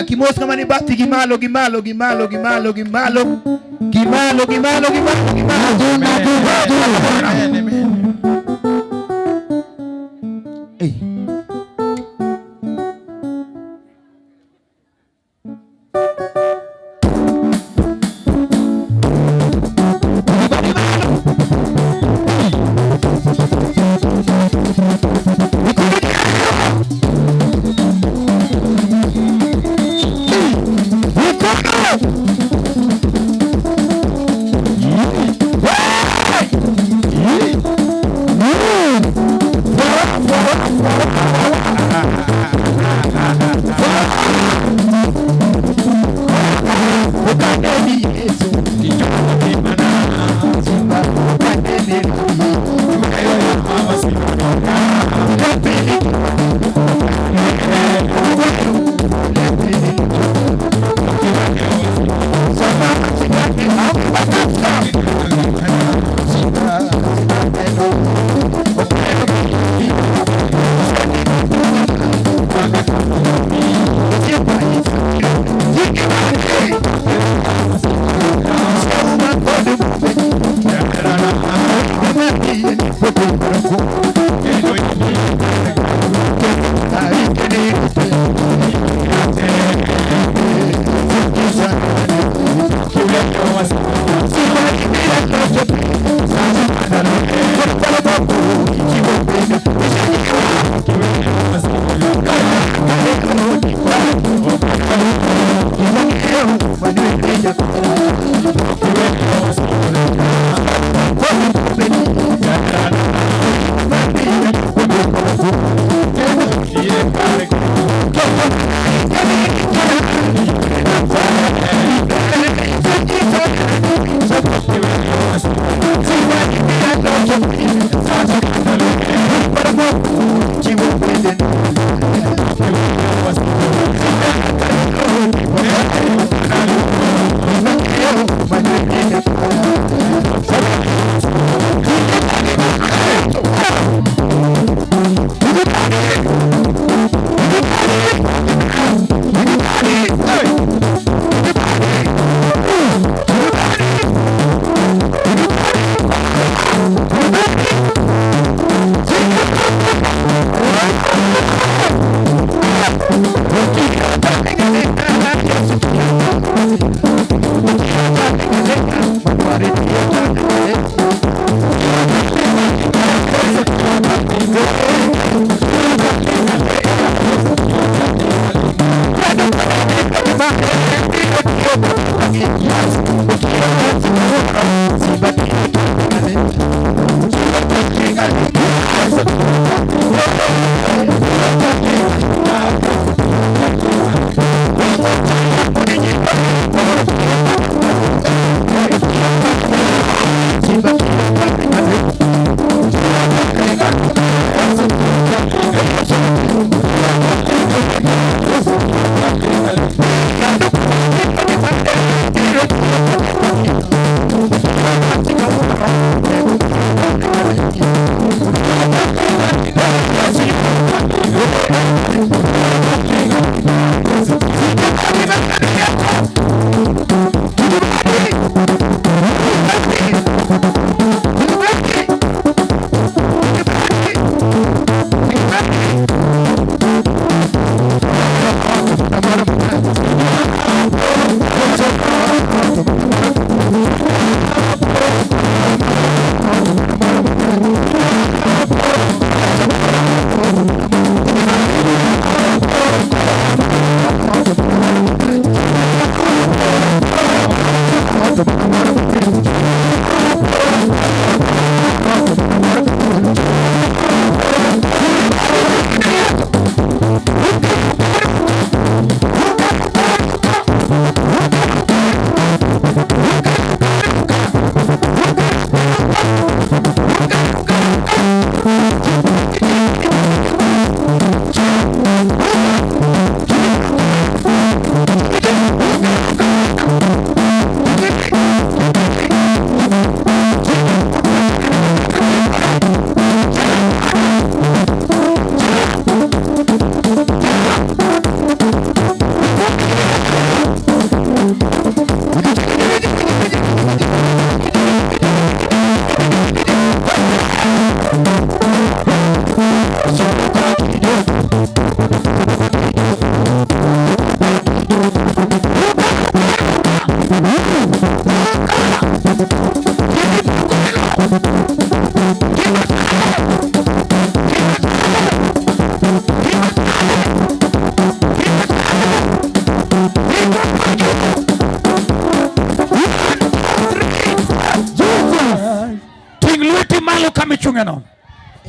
Kimos kama ni bathi gi malo gi malo gi malo gi malo gi malo gi malo gi malo gi malo gi malo. Amen, amen. Hey.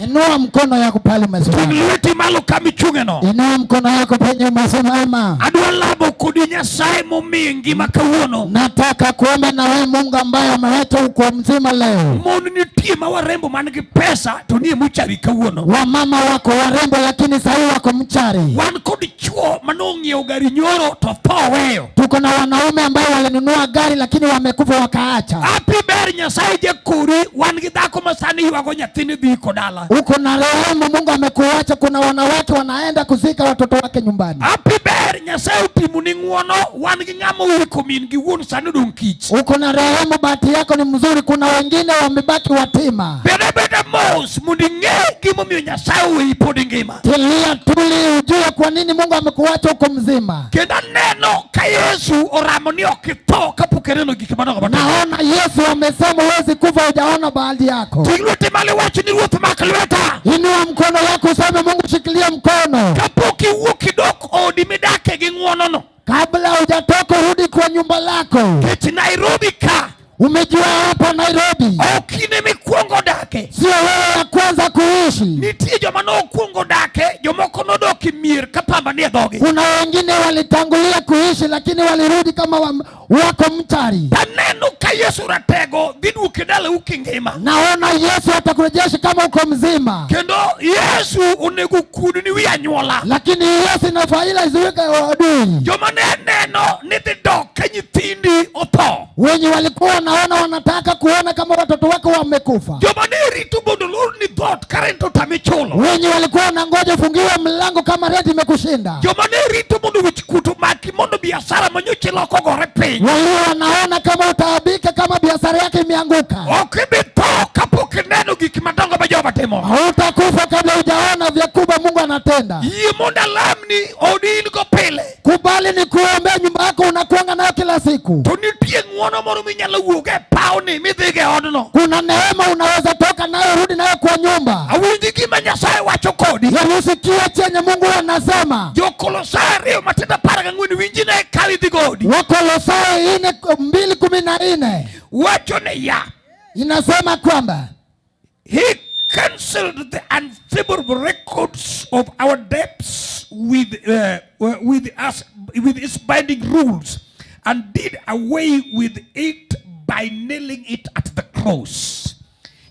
Inua mkono yako pale umesimama. Ting' lweti malo kama ichung'eno. Inua mkono yako penye umesimama. Adwa lamo kodi Nyasaye momiyi ngima kawuono. Nataka kuomba na wewe Mungu ambaye ameleta uko mzima leo. Mon nitie ma warembo man gi pesa to nie mochari kawuono. Wamama wako warembo, lakini sahii wako mchari. Wan kod chuo manong'iewo gari nyoro to tho oweyo. Tuko na wanaume ambao walinunua gari lakini wamekufa wakaacha. Happy ber Nyasaye jakori wan gi dhako ma sani ywago nyathini dhi iko dala. Uko na rehema, Mungu amekuacha. Kuna wanawake wanaenda kuzika watoto wake nyumbani. Happy ber Nyasaye otimoni ng'uono wan gi ng'ama oiko min gi wuon sani odong' kich. Uko na rehema, bahati yako ni mzuri. Kuna wengine wamebaki watima. Bed abeda mos mondo ing'e gimomiyo Nyasaye oweyi pod ingima. Tulia tuli, ujue kwa nini Mungu amekuacha uko mzima. Kendo aneno ka Yesu oramo ni ok itho kapok ineno gik madongo madongo. Naona Yesu amesema huwezi kufa hujaona bahati yako. Ting' lweti malo iwach ni Ruoth mak lweta. Inua mkono wako useme, Mungu shikilia mkono. Kapok iwuok idok odi midake gi ng'uonono. Kabla hujatoka urudi kwa nyumba lako. Nikech Nairobi ka Umejua hapa Nairobi ok in ema ikuongo dake. Sio wewe wa kwanza kuishi. Nitie joma nokuongo dake, jomoko nodok e mier ka pamba nie dhogi. Kuna wengine walitangulia kuishi lakini walirudi kama wako mchari. Taneno ka Yesu ratego dhi duoki dalau kingima. Naona Yesu atakurejesha kama uko mzima. Kendo Yesu onego kudni wi anyuola. Lakini Yesu inafaila iziweke adui. Joma ne neno ni dhi dok ka nyithindi otho. Wenye walikuwa wanaona wanataka kuona kama watoto wako wamekufa. Joma ne rito mondo olorni dhoot ka rent otami chulo. Wenye walikuwa wanangoja ufungiwe mlango kama rent imekushinda. Joma ne rito mondo wich kuot omaki mondo biashara manyocha iloko ogore piny. Walio wanaona kama utaabika kama biashara yake imeanguka. Ok ibi tho kapok ineno gik madongo ma Jehova timo. Hautakufa kabla hujaona vya kubwa Mungu anatenda. Yie mondo alamni odi in go pile. Kubali ni kuombea nyumba yako unakuanga nayo kila siku. To nitie ng'uono moro minyalo wuok e pawni midhigo e odno. Kuna neema unaweza toka nayo rudi nayo kwa nyumba. Awinji gima Nyasaye wacho kodi. Usikie chenye Mungu anasema. Jo-Kolosai ariyo matindo apar gang'wen winji ne ka idhi go odi. Wakolosai 4:2:14 Wacho ni ya. Inasema kwamba He cancelled the unfavorable records of our debts with us with its binding rules and did away with it by nailing it at the cross.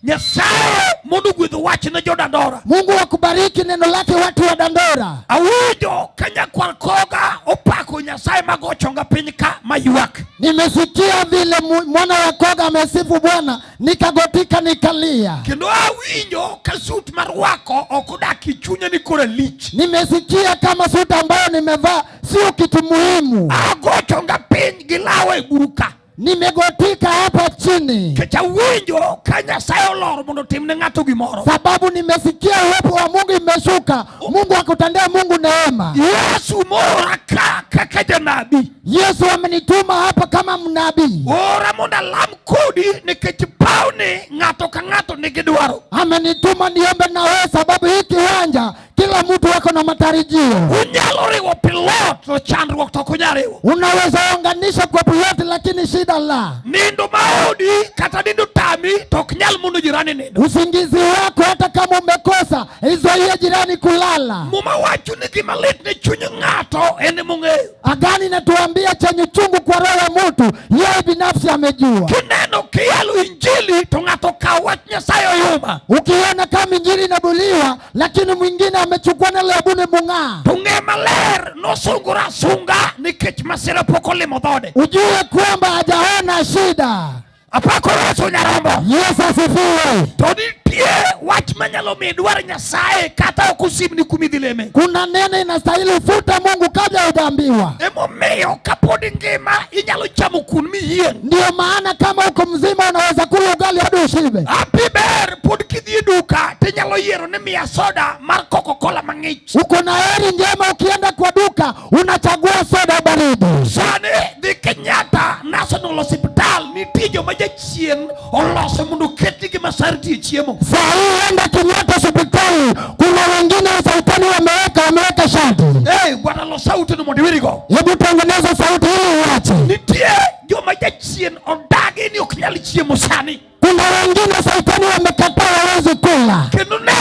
Nyasaye mondo ogwedh wachne jodandora. Mungu akubariki neno lake watu wa Dandora. Awinjo ka nyakwar koga opako Nyasaye mago chonga piny ka maywak. Nimesikia vile mwana wa Koga amesifu Bwana nikagotika nikalia. Kendo awinjo ka sut marwako ok odak e chunya ni koro lich. Nimesikia kama suti ambayo nimevaa sio kitu muhimu. Ago chonga piny gi lawa e buru ka. Nimegotika hapa chini. Nikech awinjo ka Nyasaye olor mondo otimne ng'ato gimoro. Sababu nimesikia uwepo wa Mungu imeshuka. Mungu akutendea Mungu neema. Yesu moora ka kaka janabi. Yesu amenituma hapa kama mnabii. Ora mondo alam kodi nikech pawni ng'ato ka ng'ato nigi dwaro. Amenituma niombe na wewe sababu hii kiwanja kila mtu wako na matarajio. Unyalo riwo pilot to chandruok to ok unyal riwo. Unaweza unganisha kwa pilot lakini shida la. Nindo maodi kata nindo tami to ok nyal mono jirani nindo. Usingizi wako hata kama umekosa izuie jirani kulala. Muma wacho ni gima lit ne chuny ng'ato en emong'eyo. Agani inatuambia chenye chungu kwa roho ya mtu yeye binafsi amejua. Kineno kiyalo injili to ng'ato okawo wach Nyasaye oyuma. Ukiona kama injili inabuliwa lakini mwingine amechukua neno la Bwana mung'aa. To ng'e maler nosungore asunga nikech masira pok olimo dhode. Ujue kwamba hajaona shida. Apako Yesu nyarombo. Yesu asifiwe. To nitie wach manyalo miyo idwar Nyasaye kata ok osimni kuma idhi leme. Kuna neno inastahili ufute Mungu kabla hujaambiwa. Emomiyo kapod ingima inyalo chamo kuon miyieng'. Ndio maana kama uko mzima unaweza kula ugali hadi ushibe. Happy ber pod kidhi e duka tinyalo yiero ni miya soda mar Coca-Cola mang'ich. Uko na heri njema ukienda kwa duka unachagua soda baridi. Sani dhi Kenyatta National Hospital nitie joma jachien oloso mondo oketnigi masarti e chiemo. Saa hii enda Kenyatta hospitali kuna wengine saitani wameweka shati. Hey, bwana los sauti no mondo iwirigo. Hebu tengeneza sauti ili uache. Nitie joma jachien odagi ni ok nyal chiemo sani. Kuna wengine saitani wamekataa hawezi kula. Kendo ne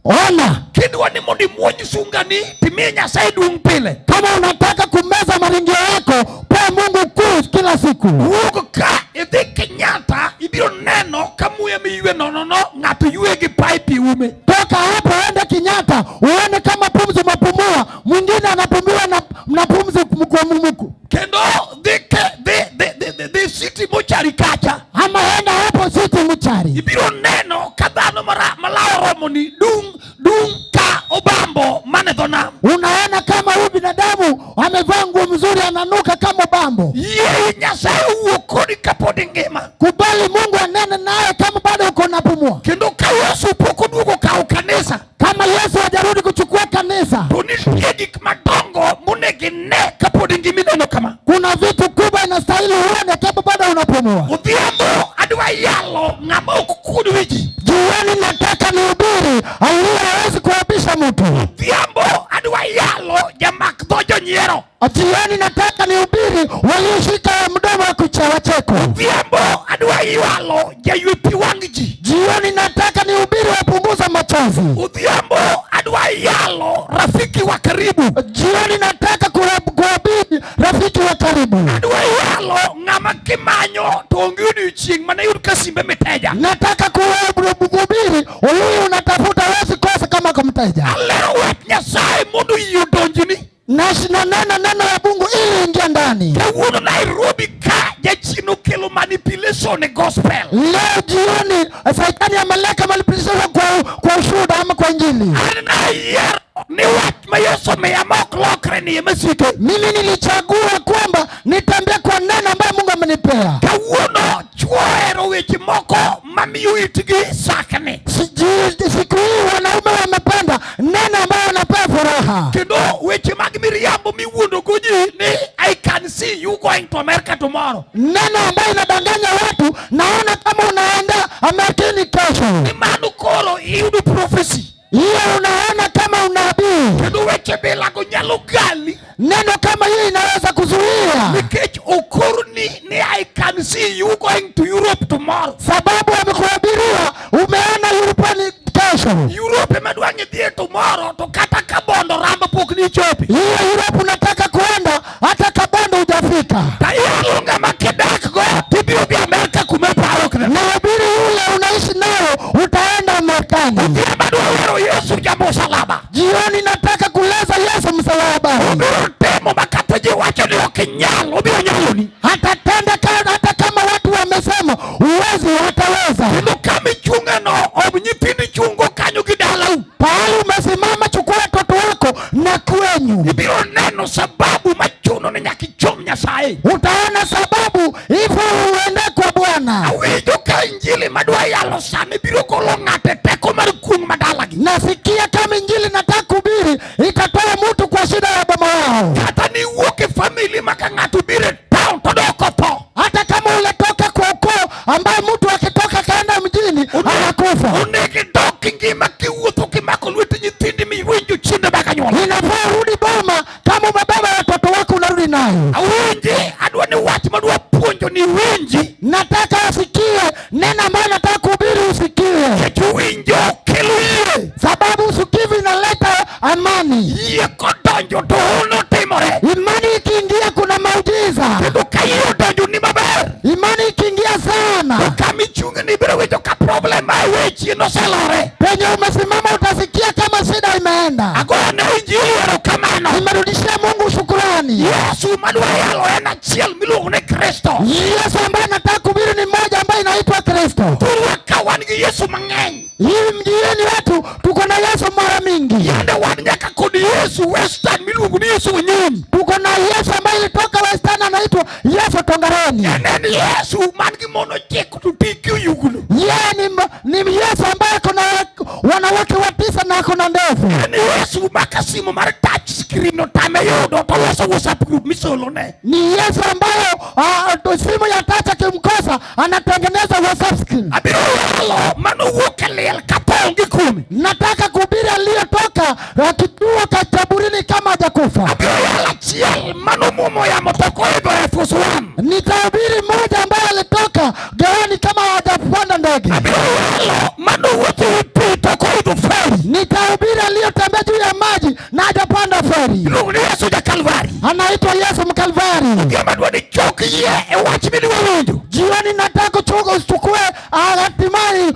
Ona, Kidwa ni mondo imuony sungani timiye Nyasaye duong' pile. Kama unataka kumeza maringio yako, pe Mungu kuu kila siku. Wuog ka idhi Kenyatta ibiro neno ka muya miywe nono no ng'ato ywe gi pipe e ume. Toka hapo uende Kenyatta, uone kama pumzi umepumua, mwingine anapumiwa na pumzi kwa mumuku. Kendo dhi ke dhi dhi dhi dhi, dhi city mochari kacha. Ama enda hapo City Muchari, Ibiro neno ka dhano malawo romo ni dung dung ka obambo mane dho nam. Unaona kama huyu binadamu amevaa nguo mzuri, ananuka kama bambo. Yie Nyasaye owuo kodi kapod ingima. Kubali Mungu anene naye kama bado uko unapumua. Kendo ka Yesu pok oduogo kawo kanisa, Kama Yesu hajarudi kuchukua kanisa, to nitie gik madongo monego ine kapod ingima ineno kama. Kuna vitu kubwa inastahili uone kama bado unapumua. Odhiambo adwa yalo ng'ama ok kuod wi ji. Jioni nataka nihubiri aliye hawezi kuaibisha mtu. Odhiambo adwa yalo jamak dho jonyiero. Jioni nataka nihubiri walioshika mdomo wa kuchewacheko. Odhiambo adwa yalo jaywe pi wang' ji. Jioni nataka nihubiri wapunguza machozi. Odhiambo adwa yalo rafiki wa karibu. Jioni nataka kuhubiri rafiki wa karibu. Adwa yalo ng'ama kimanyo to onge odiochieng' mane yud ka simbe miteja. Nataka kuhubiri huyu unatafuta huwezi kosa kama kwa mteja. Alero wach Nyasaye mondo yie odonjni. Nena neno ya Mungu ili ingia ndani. Kawuono Nairobi ka jachien okelo manipulation e gospel. Leo jioni Shetani ameleta manipulation kwa ushuhuda ama kwa injili. An nayiero ni wach ma Yesu omiya ma ok lokre ni ema siko. Mimi nilichagua kwamba nitembee kwa neno ambayo Mungu amenipea. Kawuono chwo ohero weche moko mamiyo itgi sakni. Siku hii wanaume wamependa neno ambayo wanapea furaha. Kendo weche mag miriambo miwuondo go ji ni I can see you going to America tomorrow. Neno ambayo inadanganya watu, naona kama unaenda Amerikani kesho. Ni mano koro iyudo prophecy. Hiyo unaona kama unabii. Kendo weche bilago nyalo gali. Neno kama hiyo inaweza kuzuia. Nikech okorni ni I can see you going to Europe tomorrow. Sababu amekuhubiriwa umeona Europe ni kesho. Europe ema dwa ng'idhie tomorrow to kata Kabondo Rambo pok nichopi. Hiyo Europe unataka kuenda hata Kabondo hujafika. Tayari ng'ama kidak go tibiro dhi Amerika kuma iparo kre. Nahubiri yule unaishi nayo utaenda Marekani. Odhiambo adwa wero Yesu ja msalaba. Jioni nataka kuleza Yesu msalaba. Obiro temo makata ji wacho ni ok inyal, obiro nyaloni. Atatenda hata kama watu wamesema huwezi, hataweza. Kendo kama ichunge no, ob nyithindi chungo kanyo gi dalau. Pahali umesimama chukua watoto wako na kwenyu. Ibiro neno sababu machuno ni nyaka ichom Nyasaye. Utaona sababu hivyo uende kwa Bwana. Awinjo ka injili madwa yalo sani biro golo ng'ato e teko mar kuong' madalagi. Nasikia kama injili nataka kuhubiri itatoa mtu kwa shida ya boma yao. Kata ni wuok e family ma ka ng'ato biro e town to dok otho. Hata kama ulitoka kwa ukoo ambaye mtu akitoka kaenda mjini anakufa. Onego idok ngima kiwuotho kimako lweti nyithindi miwinjo chiende mag anyuola. Inafaa urudi boma kama umebeba watoto wako unarudi nayo. Awinji, adwa ni wach madwa puonjo ni winji. Nataka usikie neno ambalo nataka kuhubiri usikie. Nikech winjo kelo yie. Sababu usikivu inaleta amani. Yie kodonjo to hono timore. Imani ikiingia kuna muujiza. Kendo ka yie odonjo ni maber. Imani ikiingia sana. To kama ichung' ni ibiro winjo ka problem ma wechi noselore. Penye umesimama utasikia kama shida imeenda. Agoyo ne injili erokamano. Nimerudishia Mungu shukrani. Yesu madwa yalo en achiel miluongo ni Kristo. Yesu ambaye nataka kuhubiri ni mmoja ambaye inaitwa Kristo. Thurwa ka wan gi Yesu mang'eny. Hii mjieni wetu tuko na Yesu mara mingi. Yande wan nyaka kod Yesu Western miluongo ni Yesu Wanyonyi. Tuko na Yesu ambaye ilitoka Western anaitwa Yesu Tongareni. En en Yesu man gi mon ochiko to tike oyugno. Yeye ni Yesu ambaye kuna wanawake watisa na kuna ndevu. En Yesu ma ka simu mar touch screen otame yudo to loso WhatsApp group misolone. Ni Yesu ambaye to simu ya touch akimkosa anatengeneza WhatsApp screen. Abiro yalo mano wuok e liel ka tho onge kuome. Nataka kuhubiri aliyetoka kituo cha kaburini kama hajakufa. Abiro yalo achiel mano muomo yamo to ok oidho Air Force One. Nitahubiri mmoja ambaye alitoka gawani kama hajapanda ndege. Abiro yalo mano wuotho e wi pi to ok oidho ferry. Nitahubiri aliyotembea juu ya maji na hajapanda feri. Iluongo ni Yesu ja Kalvari. Anaitwa Yesu Mkalvari. Gima adwa ni chok yie e wach midwa winjo. Jioni nataka uchukue hatimaye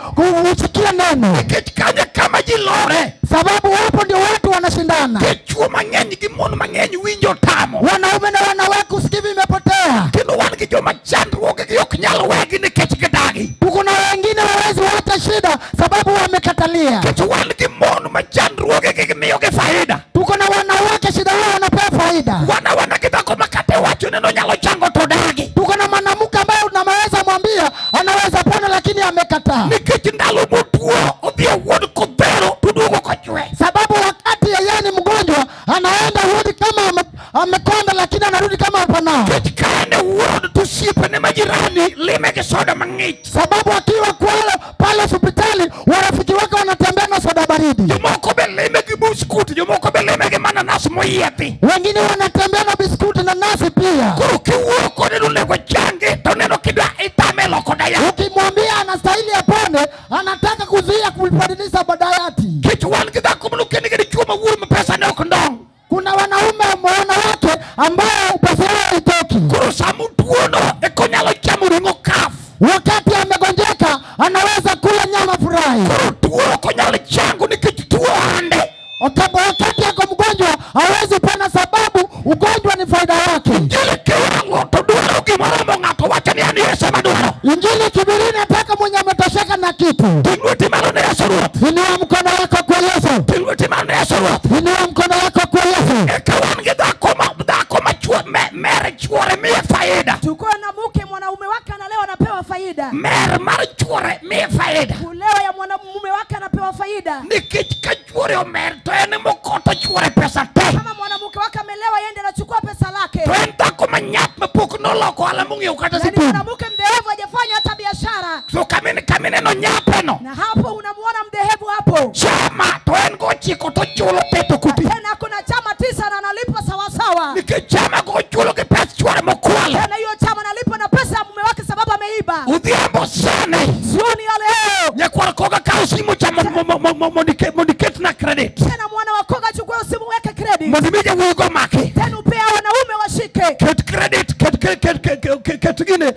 usikie neno, Nikech kanyo kama ji lore. Sababu hapo ndio watu wanashindana. Nikech chwo mang'eny gi mon mang'eny winjo tamo. Wanaume na wanawake usikivu imepotea. Kendo wan gi joma chandruogegi ok nyal wegi nikech gidagi. Tuko na wengine wawezi wacha shida sababu wamekatalia. Nikech wan gi mon ma chandruogegi miyogi faida. Tuko na wanawake shida yao wanapewa faida. Wana wana gi dhako ma kata iwacho ni nonyalo chango to dagi. Tuko na mwanamke ambaye unaweza mwambia anaweza pona lakini amekataa. Nikech ndalo motuo odhi e wuod kodhero to duogo kochwe. Sababu wakati yeye ni mgonjwa anaenda wodi kama amekonda lakini anarudi kama hapana. Nikech ka en e wuod to osiepene ma jirani lime gi soda mang'ich. Sababu akiwa kwalo pale hospitali warafiki wake wanatembea na soda baridi. Jomoko be lime gi buskut, jomoko be lime gi mananas moyiedhi. Wengine wanatembea na biskuti na nasi pia. Koro kiwuoyo kode ni onego changi to neno kidwa itame loko daya. Ukimwambia anastahili apone, anataka kuzuia kubadilisha badayati. Nikech wan gi dhako mano kendo gi dichuo ma wuoyo ma pesa ne ok ndong'. Kuna wanaume wanawake ambao pesa yao haitoki. Koro sama otuono eka onyalo chamo ring'o kaf. Wakati amegonjeka anaweza kula nyama furahi. Koro tuo ok onyal chango nikech tuo ande. Wakati ako mgonjwa hawezi pona sababu ugonjwa ni faida yake. Injili kiwang'o to dwaro gimoro mo ng'ato wacho ni an Yesu ema dwaro. Injili kibiri nataka mwenye ametosheka na kitu. Ting' lweti malo ne Yesu Ruoth. Inua mkono wako kwa Yesu. Ting' lweti malo ne Yesu Ruoth. Inua mkono wako kwa Yesu. Eka wan gi dhako ma chuo mere chuore miye faida. Tuko na mke mwanaume wake analewa anapewa faida. Mer mar chuore miye faida. Kulewa ya mwanamume wake anapewa faida. Nikech ka chuore omer to en emokoto chuore pesa te. Kama mwanamke wake amelewa yeye ndiye anachukua pesa lake. To en dhako manyap mapok noloko ohala mong'iewo kata Yaani sipul. mwanamke mdhehebu hajafanya hata biashara. To kamineno nyapeno. Na hapo unamuona mdhehebu hapo. Chama to en gochiko to chulo te to kupi. Tena kuna chama 9 na analipa sawa sawa. Nikech chama go chulo gi pes chuore mokwalo. Tena hiyo chama analipa na pesa ya mume wake sababu ameiba. Odhiambo sani. Jioni ya leo. Nyakwar Koga kaw simu cha mondiket na credit. Tena mwana wa Koga chukua simu weke credit. Mondo imi jawuoyi go maki. Tena upea wanaume washike. Ket credit, ket gine,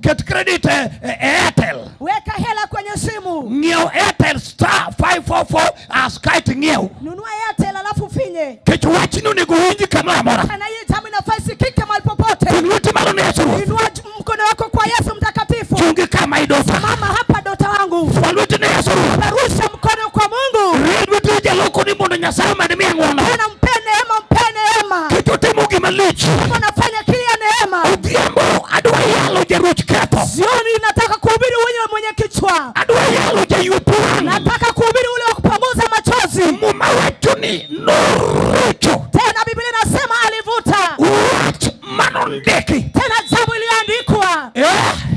ket credit Airtel. Weka hela kwenye simu. Ng'iew Airtel star 544 askait ng'iew. Nunua Airtel alafu finye. Kech wachni onego winji kamoro amora. Tena hii tamu inafaa isikike mahali popote. Ting' lweti malo ne Yesu Ruoth. Inua mkono wako kwa Yesu mtakatifu. Chungi kama idota. Mama hapa dota wangu. Fwa lweti ne Yesu Ruoth. Perusha mkono kwa Mungu. Ried lweti jaloko ni mondo Nyasaye omed miye ng'wono. Tena mpe neema, mpe neema. Kech otimo gima lich. Kama unafanya kile ya neema. Odhiambo adwa yalo jaruch ketho. Jioni nataka kuhubiri wenye mwenye kichwa. Adwa yalo jaywe pi wang'. Nataka kuhubiri ule wa kupanguza machozi. Muma wacho ni norucho. Tena Biblia inasema alivuta. Wach manondiki. Tena jambo iliandikwa.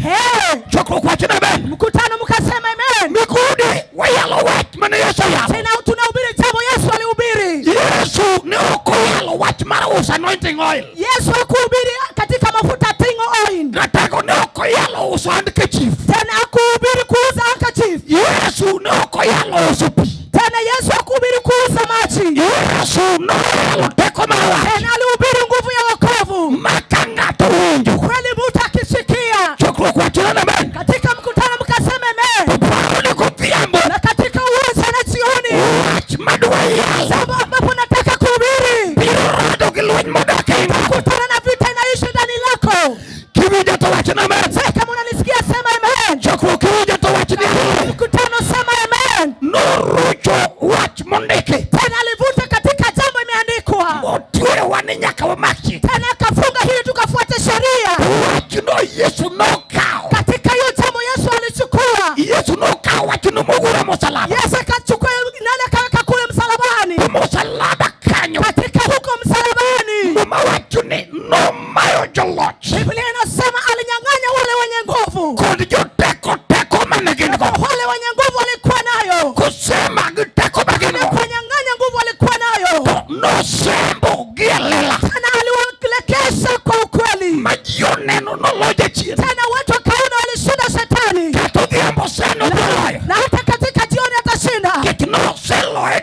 Hey. Chokruok wacho ni amen. Mkutano mkasema amen. Mikude wayalo wach mane Yesu oyalo. Tena tunahubiri jambo Yesu alihubiri. Yesu ne ok oyalo wach mar uso anointing oil. Yesu hakuhubiri katika mafuta tingo oil. Nataka ne ok oyalo uso handkerchief. Tena hakuhubiri kuuza handkerchief. Yesu ne ok oyalo uso pi. Tena Yesu hakuhubiri kuuza maji. Yesu noyalo teko mar wach. Tena alihubiri nguvu ya wokovu. Ma ka ng'ato winjo. Kweli mtu akisikia. Chokruok wacho ni amen. Katika mkutano mkasema amen. To paro ni godhiambo. Na katika uwanja na jioni. Wach madwa yalo. Jambo ambapo nataka kuhubiri. Biro rado gi lweny modak e ng'ato. Kutana na vita inaishi ndani lako. Kiwinjo to wach ni amen. Sasa kama unanisikia sema amen. Chokruok kiwinjo to wach ni amen. Mkutano sema amen. Norucho wach mondiki. Tena alivuta katika jambo imeandikwa. Motwewa ni nyaka wamak chik. Tena akafunga hili tukafuate sheria. Wachno Yesu nokawo. Katika hiyo jambo Yesu alichukua. Yesu nokawo wachno moguro e msalaba. Yesu akachukua nani akaweka kule msalabani. To msalaba kanyo. Katika huko msalabani. Muma wacho ni nomayo joloch. Biblia inasema alinyang'anya wale wenye nguvu. Kod joteko teko mane gin go. Wale wenye nguvu walikuwa nayo. Kusema gi teko ma gin go. Kunyang'anya nguvu walikuwa nayo. To nosembo gi e lela. Tena aliwaelekeza kwa ukweli. Ma ji oneno noloyo jachien. Tena watu wakaona walishinda shetani. Kata odhiambo sani obiro loyo. Na hata katika jioni atashinda. Nikech noseloye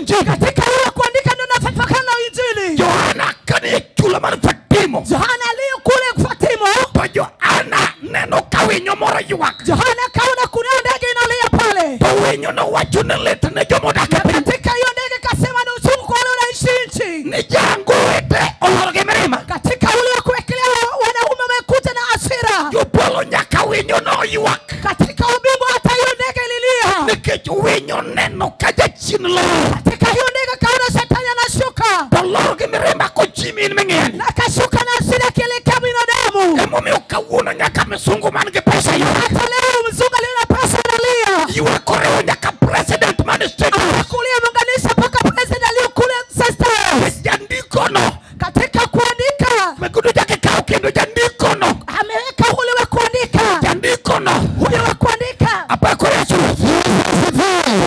injili. Katika ule kuandika ndio nafafakan na injili. Johana kanie chula mar Fatimo. Yohana aliyo kule Fatimo. To Johana neno ka winyo moro ywak. Yohana kaona kuna ndege inalia pale. To winyo no wacho ni lit ne jomodak e Na piny. katika hiyo ndege kasema ni uchungu kwa wale wanaishi nchi. Ni jango ete olor gi mirima. Katika ule wa kuwekelea wanaume wamekuja na hasira. Jopolo nyaka winyo no ywak. Katika ubingu hata hiyo ndege ililia. Nikech winyo neno ka jachien lor. Katika hiyo ndege kaona shetani anashuka. To lor gi mirima kochimi in ming'eny. Na akashuka na hasira akielekea binadamu. Emomiyo kawuono nyaka misungu man gi pesa ywak. Hata leo mzungu aliye na pesa analia. Ywak oriwo nyaka president man State House. Kulia ameunganisha mpaka president aliyokule State House. Jandikono. Katika kuandika Megudu chake kawo kendo jandikono. ameweka ule wa kuandika, Jandikono. ule wa kuandika. Apako Yesu.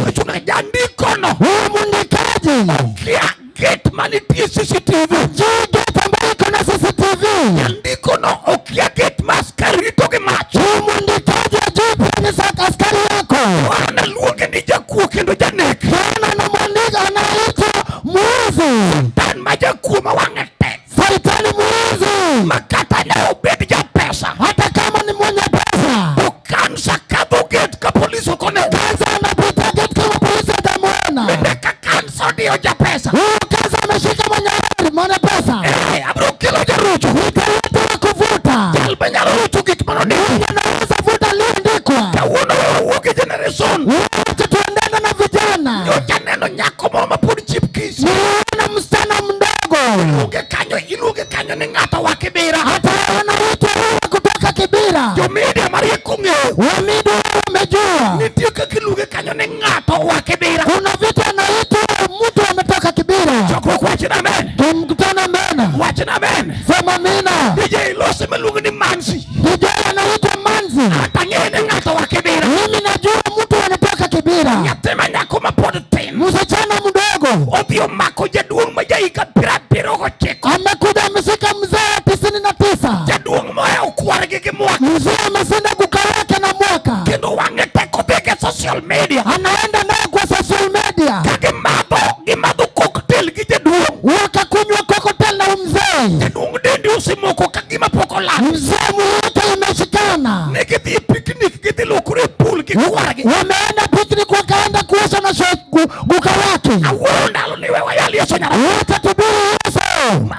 Wachuna jandikono. Huyu mwandikaji Kia gate manitie CCTV. juu gate ambayo iko na CCTV. Jandikono okia gate ma askari rito gi mach. Huyu mwandikaji ajui pia ni askari yako. Yohana luonge ni jakuo kendo janek. Yohana anamwandika, anaitwa mwizi, Tan ma jakuo ma wang'e tek. saitani mwizi, Ma kata ne obed japesa. hata kama ni mwenye pesa. To kansa kadho gate ka polis ok oneno. Kansa anapita gate kama polisi atamuona. Bende ka kansa odiyo japesa. Huyu kansa ameshika mwenye mwenye pesa, Eh, abiro kelo jarucho. nitaleta wa kuvuta. Jal manyalo rucho gik manondiki. Mwenye anaweza vuta aliyoandikwa. Kawuono we wawuok e generation. Wacha tuendane na vijana. Nyocha neno nyako moro mapod chipkis. Niliona msichana mdogo Iluonge kanyo, iluonge kanyo ni ng'ato wa Kibera. hata wanaitwa huwa kutoka Kibira. Jomedia mariek ong'eyo. Wamidu wamejua Nitie kaka iluonge kanyo ni ng'ato wa Kibera. kuna vitu anaitwa mtu ametoka Kibira. Chokruok wachna amen. Tumkutana mena, Wachna amen. sema mina. DJ lose miluongo ni Manzi. DJ anaitwa Manzi, Ata ng'eyo ni ng'ato wa Kibera. mimi najua mtu anatoka Kibira. Nyathi ma nyako mapod tin. Msichana mdogo Odhi omako jaduong' ma jahiga piero abiriyo gochiko. amekuja ameshika mzee 99. Jaduong' moa okwargi gi mwaka. Mzee ameshinda kuka wake na mwaka, Kendo wang'e tek odhi e social media. anaenda naye kwa social media, Ka gimadho cocktail gi jaduong'. wakakunywa cocktail na mzee. Jaduong' dendi osemoko ka gima pok olal. Mzee mwili wake imeshikana. Ne gidhi e picnic gidhi lokore e pool gi kwargi. Wameenda picnic wakaenda kuosha na guka wake. Awuoro ndalo ni we wayal Yesu nyara. Wacha tubiri Yesu,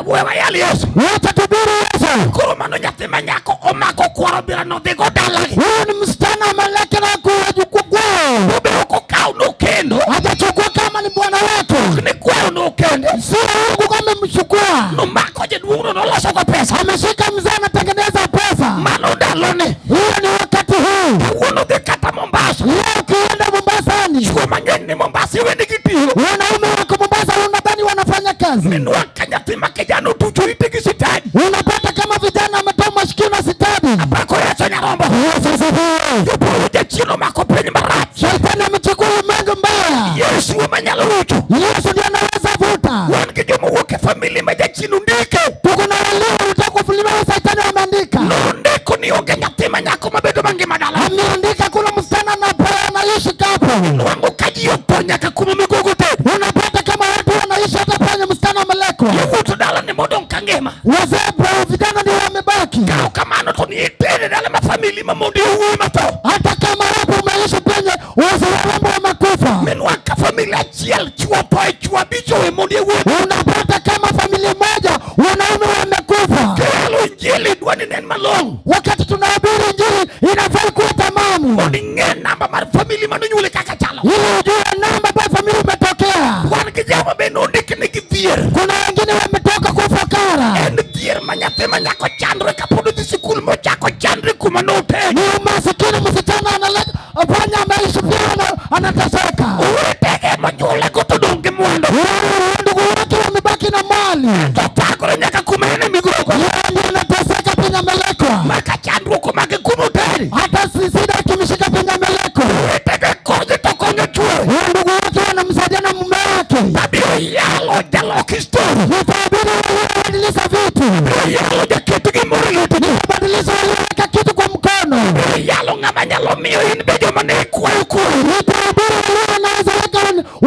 We wayal Yesu. wacha tubiri Yesu. Koro mano nyathi ma nyako omako kwaro bira nodhigo dalagi. Huyu ni msichana ameleke na kuwajukuu kwao, Obe ok okaw nokendo. hajachukua kama ni bwana wake, Ni kwao nokende. sio huyu kama amemchukua. Nomako jaduong' no noloso go pesa. Ameshika mzee anatengeneza pesa. Mano ndalone. Hiyo ni wakati huu. Kawuono dhi kata Mombasa. Leo ukienda Mombasani, Chwo mang'eny ni Mombasa iwendi gi tiyo. wanaume wako Mombasa unadhani wanafanya kazi, Minwang' ka nyathi ma kijana otucho ite gi sitadi. unapata kama vijana wametoa mashikio na sitadi. Apako Yesu nyarombo. Yesu asifiwe. Jopolo jachien omako piny marach. Shetani amechukua ulimwengu mbaya. Yesu ema nyalo rucho. Yesu ndiye anaweza vuta. Wan gi joma wuok e famili ma jachien ondike. Tuko na walio kutoka kwa familia wa shetani wameandika, Nondiko ni onge nyathi ma nyako mabedo mangima dala. ameandika kuna msichana anapewa anaishi kapo. Nwang'o ka ji otho nyaka kuma migogo tedo. Unapata kama watu wanaishi hata penye msichana amelekwa, Yawuot dala ni modong' ka ngima. wazee bro, vijana ndio wamebaki. Kao kamano to ni itere dala ma famili ma mondo yawuoyi matho. Hata kama hapo umeishi penye wazee warembo wamekufa, Minwang' ka familia achiel chwo tho e chwo abich owe mond yawuoyi. unapata kama familia moja wanaume wamekufa. Kiyalo injili dwa ni nen malong'o. Wakati tunahubiri injili inafaa kuwa tamamu, Mondo ing'e namba mar famili manonyuoli kaka chalo. ili ujue namba ambayo familia umetokea. Wan gi joma be nondik ni gi dhier. Kuna wengine wametoka kwa ufukara, En dhier ma nyathi ma nyako chandre kapod odhi sikul mochako chandre kuma notegi. ni umasikini. Msichana analeta fanya ameishi pia anateseka. Owetege monyuolego to dong' gi mwandu. Wao ndugu wake wamebaki na mali, To thagore nyaka kuma en e migogo. yeye ndiye anateseka penye amelekwa, Maka chandruok omake kuma oteri. hata sida akimshika penye amelekwa. Owetege konye to konyo chuore. Wao ndugu wake wanamsaidia na mume wake. Abiro yalo jalok histori. Nitahubiri waliobadilisha vitu, Abiro yalo jaket gimoro e lwetgi. nitabadilisha walioweka kitu kwa mkono. Abiro yalo ng'ama nyalo miyo in be joma ne ikwayo kuro. Nitahubiri walio wanaweza weka,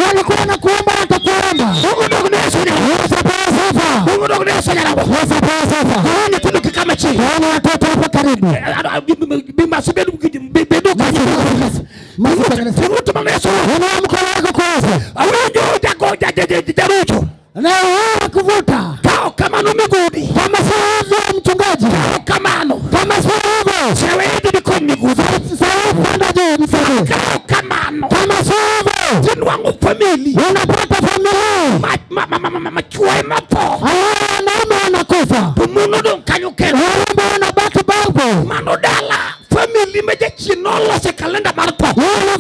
walikuwa na kuomba watapewa. Unaomba. Duong' odog ne Yesu nyara. Yesu apewe sifa. Duong' odog ne Yesu nyara. Yesu apewe sifa. Tuone nyithindo kik kama chiegni. Tuone watoto hapa karibu. Masi bedo bedo kanyo. Masi tengeneza. Ting'o tumano Yesu. Inua mkono wako kwa Yesu. Awinjo jago jarucho. Na wewe kuvuta. Kao kamano migudi. Kama sio hivyo mchungaji. Kao kamano. Kama sio hivyo. Sewedi ni migudi. Sasa panda juu nisaidie. Kao kamano. Kama sio hivyo. Tinwang'o family. Unapata familia. Ma ma ma ma ma ma chwe matho. Wanaume wanakufa. To mon odong' kanyo kendo. Wanaume wanabaki babu. Mano dala. Family ma jachien noloso e kalenda mar tho. Yule